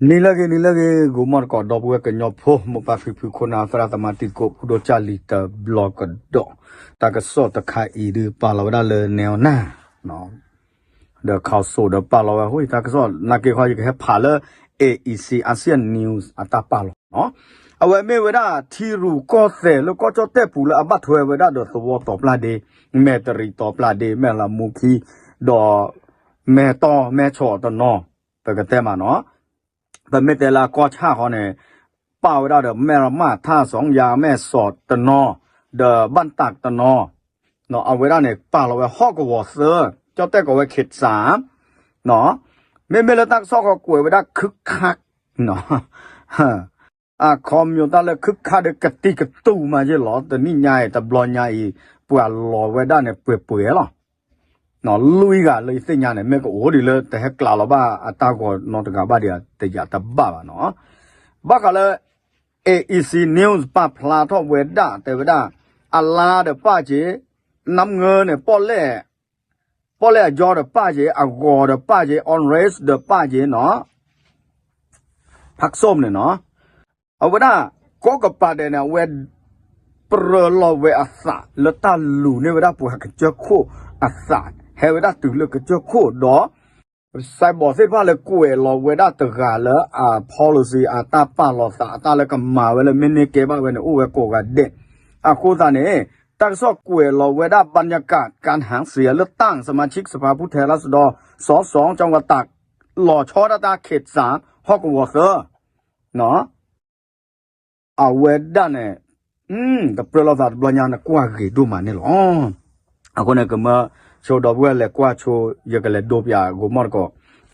နံၤလၢအဂ့ၤ နံၤလၢအဂ့ၤ ဂိၤမီၣ်တကိး ဒီပုၢ်ဝဲၢ်ကညီဖိ မိၢ်ပၢ်ဖံဖု ခိၣ်နၢ်သရၣ်သမါတံၤသကိး ဖိဒိၣ်ကၢ်လံၤတဘျီကဒီး, တၢ်ကစီၣ်တခါအံၤဒုး ပာ်လီၤဝဲဒၣ်လၢနဲအီၤနၢ် ဒီးခီစိဒီးပာ်လီၤဝဲအဃိ တၢ်ကစီၣ်နာ်က့ခီ ယကဟဲဖးလၢ A E C Asian News အတၢ်ပာ်လီၤနီၤ. အဝဲမ့ၢ်ဝဲဒၣ် ထံရူၢ်ကီၢ်သဲးလၢကီၢ်ကၠီၣ်တဲၣ်ပူၤလၢအဘၣ်ထွဲဝဲဒၣ်ဒီးသဝီသီပျၢ်ဒ့, မဲၢ်တရံးသီပျၢ်ဒ့, မဲၢ်လမူခံ, ဒီးမဲၢ်တီၢ်မဲၢ်ဆီးတနီၤ, ပကတဲမးနီၤ ပမ့ၢ်တဲလၢအကီၢ်ဆၣ်ဃီန့ၣ် ပာ်ဝဲဒၣ်ဒီး မဲၢ်ရမၢ် ထၣ်စီၤယၤ မဲၢ်ဆီးတနီၤ, ဒီးဘၣ်တၢ်တနီၤ, အဝဲဒၣ်န့ၣ် ပာ်လီၤဝဲဟီၣ်ကဝီၤသၢ, ကၠီၣ်တဲၣ်ကိးဝဲ ခေတ်ဆမ်, မ့မ့ၢ်လၢတၢ်ကစီၣ်ဃီကွဲးဝဲဒၣ် ခုခး အခီပညီတၢ်လၢ ခုခးဒီးကတံၤကတူာ်မးယ့ၢ်လီၤ. တနံၣ်ညါအံၤ တဘျီညါအံၤ ပှၤလီၤဝဲဒၣ်န့ၣ် ပှဲၤပှဲၤလီၤ. လွံၢ်ဂၤလၢယသ့ၣ်ညါန့ၣ် မ့ၢ်ကအိၣ်ဒံးလၢတဟဲကျးလီၤဘၣ်အတၢ်ဂီၤနီတဂၤဘၣ်ဒီး တယာ်တဘၣ်ဘၣ်နီၤ. ဘၣ်ဃးလၢ A E C News ပာ်ဖျါထီၣ်ဝဲဒၣ် တဲဝဲဒၣ် အလါဒီးပာ်က့ၤ, နမ်းငိုန့ၣ် ပီၣ်လဲၣ် ပီၣ်လဲၣ်အကၠီဒီးပာ်က့ၤ, အဂီၤဒီးပာ်က့ၤ, orange ဒီးပာ်က့ၤနီၤ, ဖးကစိၣ်န့ၣ်နီၤ. အဝဲဒၣ် ကိးကပၤဒဲးန့ၣ် အဝဲ ပြၢလီၤဝဲအသးလၢတၢ်လူၤန့ၢ်ဝဲဒၣ်ပှၤကစၢၢ်ခိၣ်အသး, ဟဲဝဲဒၣ်တုၤလၢကစၢၢ်ခိၣ်ဒီး စဲးဘီးသ့ၣ်တဖၣ်လၢကွဲးလီၤဝဲဒၣ်တဂၤလၢအ policy အတၢ်ပာ်လီၤသး အတၢ်လၢကမၤဝဲလၢမ့ၢ်န့ၢ်ကဲဘၣ်ဝဲန့ၣ် အိၣ်ဝဲကိးဂၤဒဲး. အဃိသတးန့ၣ် တၢ်ကစီၣ်ကွဲးလီၤဝဲဒၣ် บรรยากาศการหาเสียงเลือกตั้งสมาชิกสภาผู้แทนราษฎร สองสอง จังหวัดตาก လီၤဆီဒၣ်တၢ် ခေတ်ဆမ် ဟီၣ်ကဝီၤသၢ အဝဲဒၣ်န့ၣ် တပြၢလိာ်သးတဘျီညါန့ၣ် ကွၢ်ဂ့ၤဒိၣ်မးန့ၣ်လီၤ. အဃိန့ၣ် ကမၢဆိဒီပုၢ်ဝဲၢ်လဲၤကွၢ်ဆိ ယကလဲၤဒိပၠးဂိၤမီၣ်တကိး,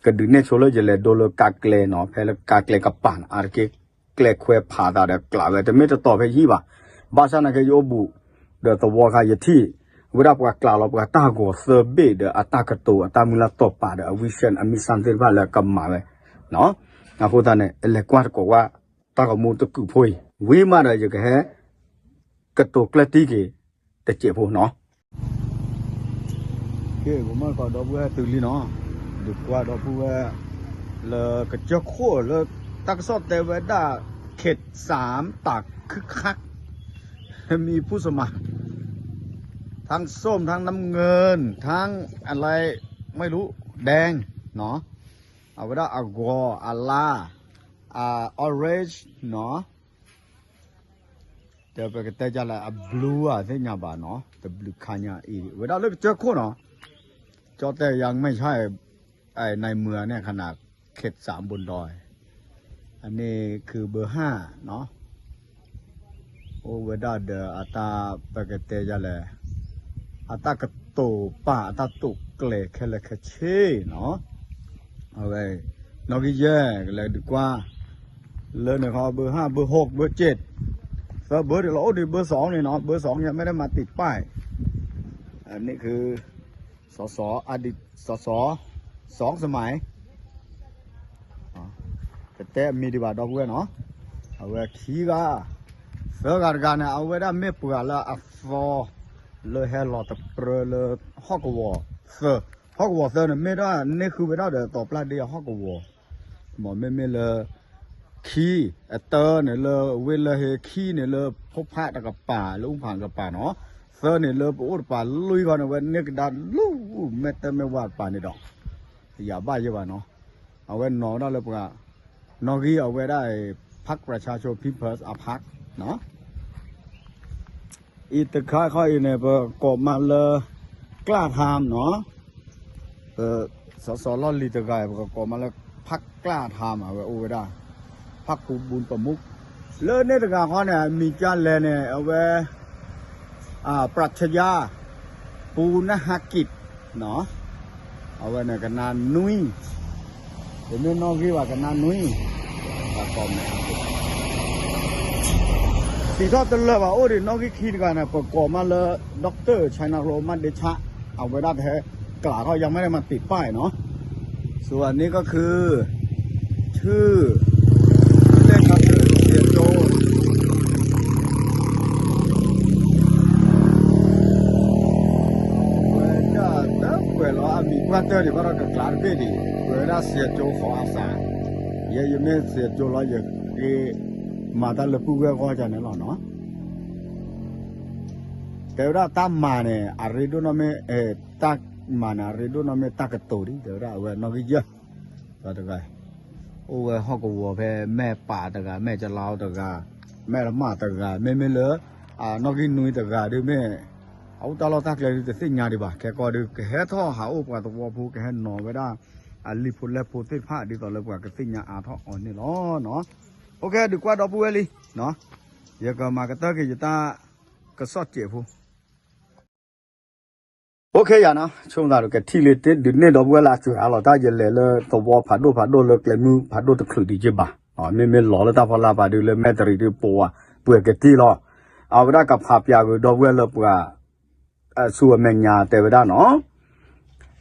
ကဒုးနဲၣ်ဆိလၢယလဲၤဒိလၢကါကျဲနီၤ, ဖဲလၢကါကျဲကပၤန့ၣ် အါတက့ၢ်ကျဲခွဲဖးသးဒီးကျးဝဲ တမ့ၢ်တတီၤဖဲယဟံၣ်ဘၣ်. ဘၣ်ဆၣ်နာ်က့ယအိၣ်ဘူး ဒီးသဝီခါယထံၣ် ဝဲဒၣ်ပှၤကျးလီၤပှၤတၢ်ဂီၤသၢဘ့ၣ်ဒီးအတၢ်ကတိၤအတၢ်မုၢ်လၢ်တီာ်ပာ်ဒီးအ vision အမံၤစၢ်သ့ၣ်တဖၣ်လၢကမၤဝဲ အဃိသတးန့ၣ် လဲၤကွၢ်တကိးဝဲ တၢ်ဂီၤမူတကုးဖိအံၤ ဝံၤမးဒီးယကဟဲ ကတိၤကျၢၢ်တံၢ်က့ၤ တစဲးဖိနီၤ. ကဲ ပမ့ၢ်ကီးဒီပုၢ်ဝဲၢ်တုၤလံနီၤ, ဒုးကွၢ်ဒီပုၢ်ဝဲၢ် လၢကစၢၢ်ခိၣ်လၢ တၢ်ကစီၣ်တဲဝဲဒၣ် ခေတ်ဆမ် တၢ်ခုခး မံၤဖူစမး ทั้งส้ม ทั้งน้ำเงิน ทั้งอะไรไม่รู้ แดง နီၤ, အဝဲဒၣ်အဂီၤအလါ အ orange နီၤ ဒီးပကတဲဒ်လဲၣ် အ blue အသ့ၣ်ညါဘၣ်နီၤ, တဘျုးခါညါအံၤ ဝဲဒၣ်လၢကစၢၢ်ခိၣ်နီၤ, ကၠီၣ်တဲၣ်ယၤမဲၢ်ဆါ အံၤ ในเมือง န့ၣ် ขนาด ခေတ်ဆမ် บนดอย အန့ၣ် คือเบอร์ห้า နီၤ, အိၣ်ဝဲဒၣ်ဒီးအတၢ် ပကတဲဒ်လဲၣ် အတၢ်ကတိၤပာ် အတၢ်တိာ်ကျဲၤခဲလၢာ်ခဲဆ့နီၤ, အဝဲ နီၣ်ဂံၢ်ယဲၢ် ကလဲၤဒုးကွၢ် လၢန့ၣ်ခီ เบอร์ห้า เบอร์หก เบอร์เจ็ด သၢဘၢဒံးလီၤ, အိၣ်ဒံး เบอร์สอง န့ၣ်နီၤ, เบอร์สอง ยังไม่ได้มาติดป้าย อันนี้คือ สส อดีต สส สองสมัย ကတဲအမံၤဒံးဘၣ်ဒီပုၢ်ဝဲၢ်နီၤ, အဝဲခံဂၤ သၢဂၤတဂၤန့ၣ် အဝဲဒၣ်မ့ၢ်ပှၤလၢအသီ လၢဟဲလီၤတပြၢလၢ ဟီၣ်ကဝီၤသၢ, ဟီၣ်ကဝီၤသၢန့ၣ် မ့ၢ်ဒၣ်န့ၢ်ဃုာ်ဝဲဒၣ်ဒီးသီပျၢ်ဒ့အဟီၣ်ကဝီၤ, မ့မ့ၢ်လၢ ခံ အတၢန့ၣ်လၢဝ့ၢ်လၢဟ့ ခံန့ၣ်လၢ ဖိဖးတကပၤ လၢအူဖၣ်ကပၤနီၤ, သၢန့ၣ်လၢပအိၣ်တပၤလွံၢ်ဂီၢ်န့ၣ် ဝဲန့ၢ်ကဒါလူ မဲာ်တမဲာ်ဝးတပၤန့ၣ်ဒီး ယၤဘၣ်ယဲဘၣ်နီၤ, အဝဲနီၤဝဲဒၣ်လၢပှၤ နီၣ်ဂံၢ်အဝဲဒၣ် พรรคประชาชน People's အ พรรค နီၤ အံၤတခါခီအံၤန့ၣ် ပကိးမးလၢ กล้าทำ နီၤ, ပ สส လီၢ်လံၤတဂၤ ပကကိးမးလၢ พรรคกล้าทำ အဝဲအိၣ်ဝဲဒၣ် พรรคภูมิบุญประมุข လၢန့ၣ်တဂၤခီန့ၣ် အမံၤကၢ်လဲၣ်န့ၣ် အဝဲ ปรัชญา ปุณณกิจ နီၤ အဝဲန့ၣ်ကနါနွံ ပမ့ၢ်နီၣ်ဂံၢ်ဘၣ်ကနါနွံ ပကိးမး စံးထီၣ်တလၢာ်ဘၣ် အိၣ်ဒံးနီၣ်ဂံၢ်ခံတဂၤန့ၣ် ပကိးမးလၢ ดอกเตอร์ ชัยนรงค์ มาเตชะ အဝဲဒၣ်တဟဲကျးထီၣ် ยังไม่ได้มาติดป้าย နီၤ ส่วนนี้ก็คือ ชื่อเล่นก็คือเสียโจ้ ဝဲဒၣ်တၢ်ကွဲးလီၤအမံၤပှၢ်တၢၢ်ဒံးဘၣ်ဒီးကကျးတဘ့ၣ်ဒံး ဝဲဒၣ် เสียโจ้ ของอาสา ယဲယမ့ၢ်စံးကၠိလီၤ ယက့ၤမၤတၢ်လၢပုၢ်ဝဲၢ်ဂီၢ်ယၤန့ၣ်လီၤနီၤ. တဲဝဲဒၣ်တၢ်မၤန့ၣ် အရ့ဒိၣ်နီၢ်မ့ၢ် တၢ်မၤန့ၣ် အရ့ဒိၣ်နီၢ်မ့ၢ်တၢ်ကတိၤဒ် တဲဝဲဒၣ်အဝဲနီၣ်ဂံၢ်ယဲၢ် တဂၤ အိၣ်ဝဲဟီၣ်ကဝီၤဖဲ မဲၢ်ပးတဂၤ မဲၢ်ကလါတဂၤ မဲၢ်ရမးတဂၤ မ့မ့ၢ်လၢ နီၣ်ဂံၢ်နွံတဂၤဒ်မ့ၢ် အအိၣ်တၢ်လီၢ်တၢ်ကျဲဒ်တသ့ၣ်ညါဒံးဘၣ် ခဲကီဒ်ကဟဲထီၣ်ဟးအိၣ်ပှၤသဝီဖိ ကဟဲနီၤဝဲဒၣ် အလံာ်ဖိလဲၢ်ဖိသ့ၣ်တဖၣ် ဒ်သိးလၢပှၤကသ့ၣ်ညါအါထီၣ်အီၤန့ၣ်လီၤ. အိၣ်ခ့ ဒုးကွၢ်ဒီပုၢ်ဝဲၢ်လံ ယကမၤကတၢၢ်က့ၤယတၢ်ကစီၣ်စဲးဖိ အိၣ်ခ့ယၤနီၤ ဆိကမိၣ်သးဒီးကထံၣ်လံတ့ၢ်ဒုးန့ၢ်ဒီပုၢ်ဝဲၢ်လၢအစှၤလီၤတၢ်ယလဲၤလၢသဝီဖးဒိၣ်ဖးဒိၣ်လၢကျဲမုၢ်ဖးဒိၣ်တချုးဒံးက့ဘၣ်. မ့မ့ၢ်လီၤလၢတၢ်ဖီလာ်ပာ်ဒုးလၢမဲၢ်တရံးဒုးပဝဲပှဲၤကတံၢ်လီၤ. အဝဲဒၣ်ကဖးပၠးဂ့ၤဒီပုၢ်ဝဲၢ်လၢပှၤ ဆူအမဲာ်ညါတဲဝဲဒၣ်နီၤ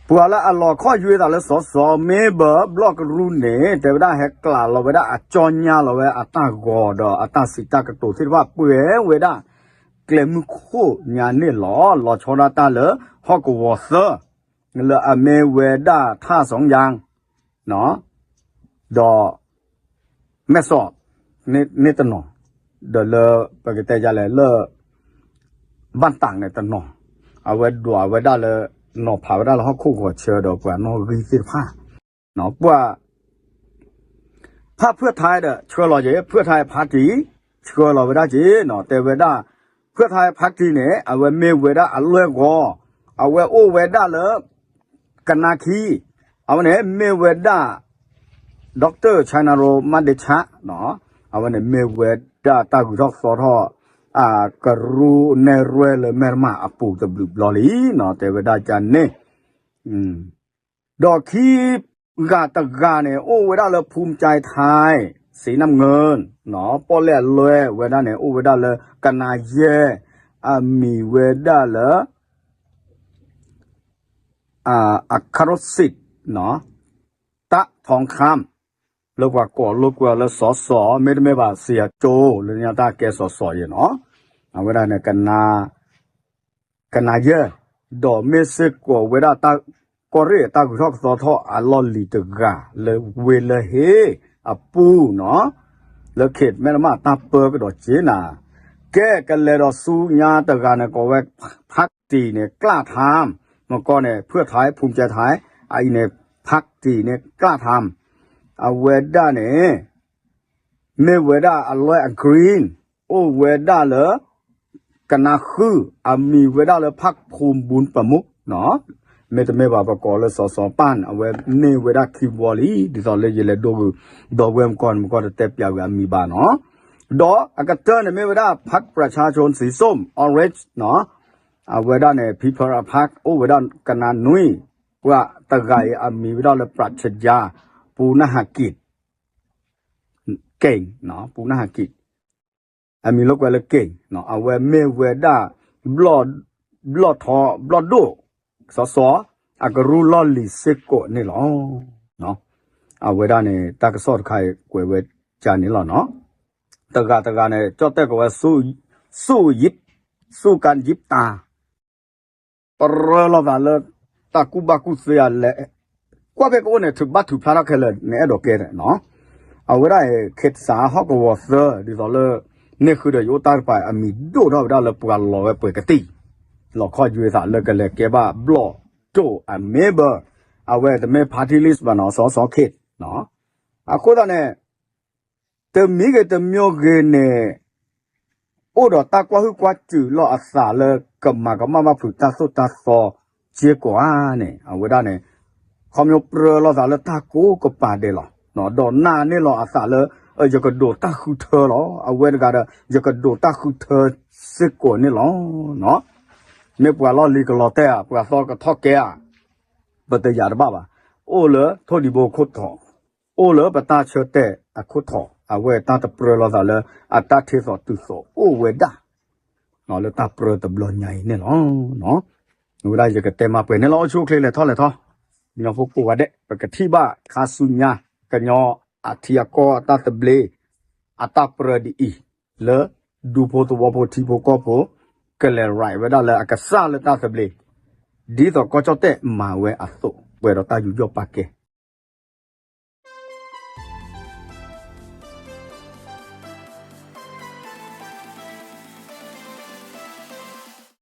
ပှၤလၢအလီၤခီၣ်ယွဲသးလၢစီၤစီၤ မ့ၢ်ဘၢဘျီၣ်ကရူၢ်န့ၣ် တဲဝဲဒၣ်ဟဲကျးလီၤဝဲဒၣ်အကၠီညါလီၤဝဲအတၢ်ဂီၤဒီးအတၢ်စံးတၢ်ကတိၤသ့ၣ်တဖၣ်ပှဲၤဝဲဒၣ် ကျဲမုၢ်ခိၣ်ညါန့ၣ်လီၤ. လီၤဆီဒၣ်တၢ်လၢဟီၣ်ကဝီၤသၢ လၢအမ့ၢ်ဝဲဒၣ်ထၣ်စီယၣ် ဒီး မဲၢ်စီး န့ၣ်တနီၤ ဒီးလၢပကတဲယလဲၣ်လၢ ဘၣ်တၢ်န့ၣ်တနီၤ အဝဲဒွးဝဲဒၣ်လၢ နီၤဖးဝဲဒၣ်လၢဟီၣ်ခိၣ်ဂီၤဆၢဒီးပှၤနီၣ်ဂံၢ်သ့ၣ်တဖၣ် ပှၤ ဖၣ်ဖုၣ်ထါဒီး ဆှၢလီၤက့ၤ ဖုၣ်ထါဖါတံၣ် ဆှၢလီၤဝဲဒၣ်က့ၤနီၤ တဲဝဲဒၣ် ဖုၣ်ထါဖါတံၣ်န့ၣ် အဝဲမ့ၢ်ဝဲဒၣ်အလွဲၢ်ဂီၤ အဝဲအိၣ်ဝဲဒၣ်လၢ ကနါခံ အဝဲန့ၣ်မ့ၢ်ဝဲဒၣ် Doctor Chinaro Madechak အဝဲန့ၣ်မ့ၢ်ဝဲဒၣ်တၢ်ဂုၤထီၣ်သီထီၣ် ကရူၢ်နဲၣ်ရွဲၣ်လၢမဲၢ်တမးအပူၤတဘျုးဘျီလံနီၤ တဲဝဲဒၣ်ကန့ၣ် ဒီးခံဂၤတဂၤန့ၣ် အိၣ်ဝဲဒၣ်လၢ ภูมิใจไทย สีน้ำเงิน ပီၣ်လဲၣ်အလွဲၢ်ဝဲဒၣ်န့ၣ် အိၣ်ဝဲဒၣ်လၢကနါယဲၢ် အမံၤဝဲဒၣ်လၢ အခရုစ့း တၢ်ထီခါ လၢပှၤကိးလိာ်ကွဲလၢစီၤစီၤ မ့တမ့ၢ်ဘၣ်စံးအကၠိ လၢညါတၢ်ကဲစီၤစီၤယဲနီၤ အဝဲဒၣ်န့ၣ် ကနါယဲၢ် ဒီးမ့ၢ်စ့ၢ်ကီးဝဲဒၣ် ကီၢ်ရ့ၣ်အတၢ်ဂုၤထီၣ်ကသီထီၣ်အလီၢ်လံၤတဂၤ လၢဝ့ၢ်လၢဟ့ၣ်အပူၤနီၤ လၢ Kit မဲၢ်တမးတၢ်ပၢကဒီးက့နၤ ကဲကလဲၤဒီးဆူညါတဂၤန့ၣ် ကိးဝဲ ဖါတံၣ်န့ၣ် ကျၣ်ထါ မကီန့ၣ် ဖုၣ်ထါ ภูมิใจไทย အအံၤန့ၣ် ဖါတံၣ်န့ၣ် ကျၣ်ထါ အဝဲဒၣ်န့ၣ် မ့ၢ်ဝဲဒၣ်အလွဲၢ်အ green အိၣ်ဝဲဒၣ်လၢ ကနါဃု အမံၤဝဲဒၣ်လၢ พรรคภูมิบุญประมุข နီၤ မ့တမ့ၢ်ဘၣ်ပကိးလၢစီၤစီၤပၢ် အဝဲန့ၢ်ဝဲဒၣ်ခံဘီလံ ဒ်သိးလၢယလဲၤဒိဂုာ် ဒီပုၢ်ဝဲၢ်မကီၢ်န့ၣ် မကီၢ်တတဲပၠးဝဲအမံၤဘၣ်နီၤ ဒီးအကတၢၢ်န့ၣ်မ့ၢ်ဝဲဒၣ် พรรคประชาชนสีส้ม orange နီၤ အဝဲဒၣ်န့ၣ် People Party အိၣ်ဝဲဒၣ်ကနါနွံ ပှၤတဂၤအံၤအမံၤဝဲဒၣ်လၢ ปรัชญา ပူနၢ်ဟးကံၣ် က့ၣ် ပူနၢ်ဟးကံၣ် အမံၤလိာ်ကွဲလၢက့ၣ် အဝဲမ့ၢ်ဝဲဒၣ် ဘျီၣ်ထီ ဘျီၣ်ဒိၣ် စီၤစီၤ အကရူၢ်လီၢ်လံၤစ့ၢ်ကီးန့ၣ်လီၤ. အဝဲဒၣ်န့ၣ် တၢ်ကစီၣ်တခါအံၤကွဲးဝဲကန့ၣ်လီၤနီၤ. တဂၤတဂၤန့ၣ် ကၠီၣ်တဲၣ်ကဝဲ ဆူၣ်ယံး ဆူၣ်ကၢ်ယံးတၢ် ပရၢလီၤသးလၢ တၢ်ကူၣ်ဘၣ်ကူၣ်သ့အလဲၣ် ကွၢ်ဖဲကအိၣ်န့ၣ် ထုးဘၣ်ထုးဖျါထီၣ်ခဲလၢာ် နအဲၣ်ဒိးကဲနီၤ. အဝဲဒၣ် ခ့တစး ဟီၣ်ကဝီၤသၢ ဒ်သိးလၢ န့ၢ်ဃုာ်ဒီးယအိၣ်တၢ်တပၤ အမံၤဒိၣ်ထီၣ်ဝဲဒၣ်လၢပှၤလီၤဝဲပှဲၤကတံၢ် လီၤခီၣ်ယွဲသးလၢကလဲၤကဲဘၣ်ဘျီၣ်ဒိၣ်အ member အဝဲတမ့ၢ် party list ဘၣ်နီၤ စီၤစီၤခ့ အဃိသတးန့ၣ် တမံၤဂ့ၤတမံၤဂ့ၤန့ၣ် အိၣ်ဒီးတၢ်ကွၢ်ဟုၣ်ကွၢ်စူၣ်လီၤအသးလၢ ကမၤကမၣ်ဘၣ်ဖုးတၢ်သိၣ်တၢ်သီစ့ၢ်ကီးဧါန့ၣ် အဝဲဒၣ်န့ၣ် ခီဖျိပြၢလီၤသးလၢတၢ်ကိးကပၤဒဲးလီၤ. ဒီးနာ်န့ၢ်လီၤအသးလၢ ယကဒိးတၢ်ဃုထၢလီၤ. အဝဲတဂၤဒီး ယကဒိးတၢ်ဃုထၢစ့ၢ်ကီးန့ၣ်လီၤ. မ့ၢ်ပှၤလီၢ်လံၤကလီၤတဲာ်ဧါ, ပှၤသီကထီၣ်ကဲဧါ, ပတယာ်တဘၣ်ဘၣ်. အိၣ်လၢထိၣ်ဒံးဘိခိၣ်ထိး, အိၣ်လၢပတၢ်ဆၢတဲာ်အခိၣ်ထိး, အဝဲတၢ်တပြၢလိာ်သးလၢ အတၢ်ထ့သိးတုၤသိးအိၣ်ဝဲဒၣ် လၢတၢ်ပြၢတဘျီညါအံၤန့ၣ်လီၤ. အဝဲဒၣ်ယကတဲမၤပှဲၤန့ၣ်လီၤ. အိၣ်ဆူၣ်အိၣ်ချ့လဲၤထီၣ်လဲၤထီ, ကညီဖိကိးဂၤဒဲး ပကထံၣ်ဘၣ်ခါဆူညါ ကညီအထံအကီၢ်အတၢ်သဘျ့ အတၢ်ပြၢဒ်အံၤ လၢဒူဖိသဝီဖိထံဖိကီၢ်ဖိ ကလဲၤ ride ဝဲဒၣ်လၢအကစၢ်လၢတၢ်သဘျ့ ဒ်သိးကီၢ်ကၠီၣ်တဲၣ်မၤဝဲအသိး ပှဲၤဒီးတၢ်ယူးယီၣ်ပာ်ကဲ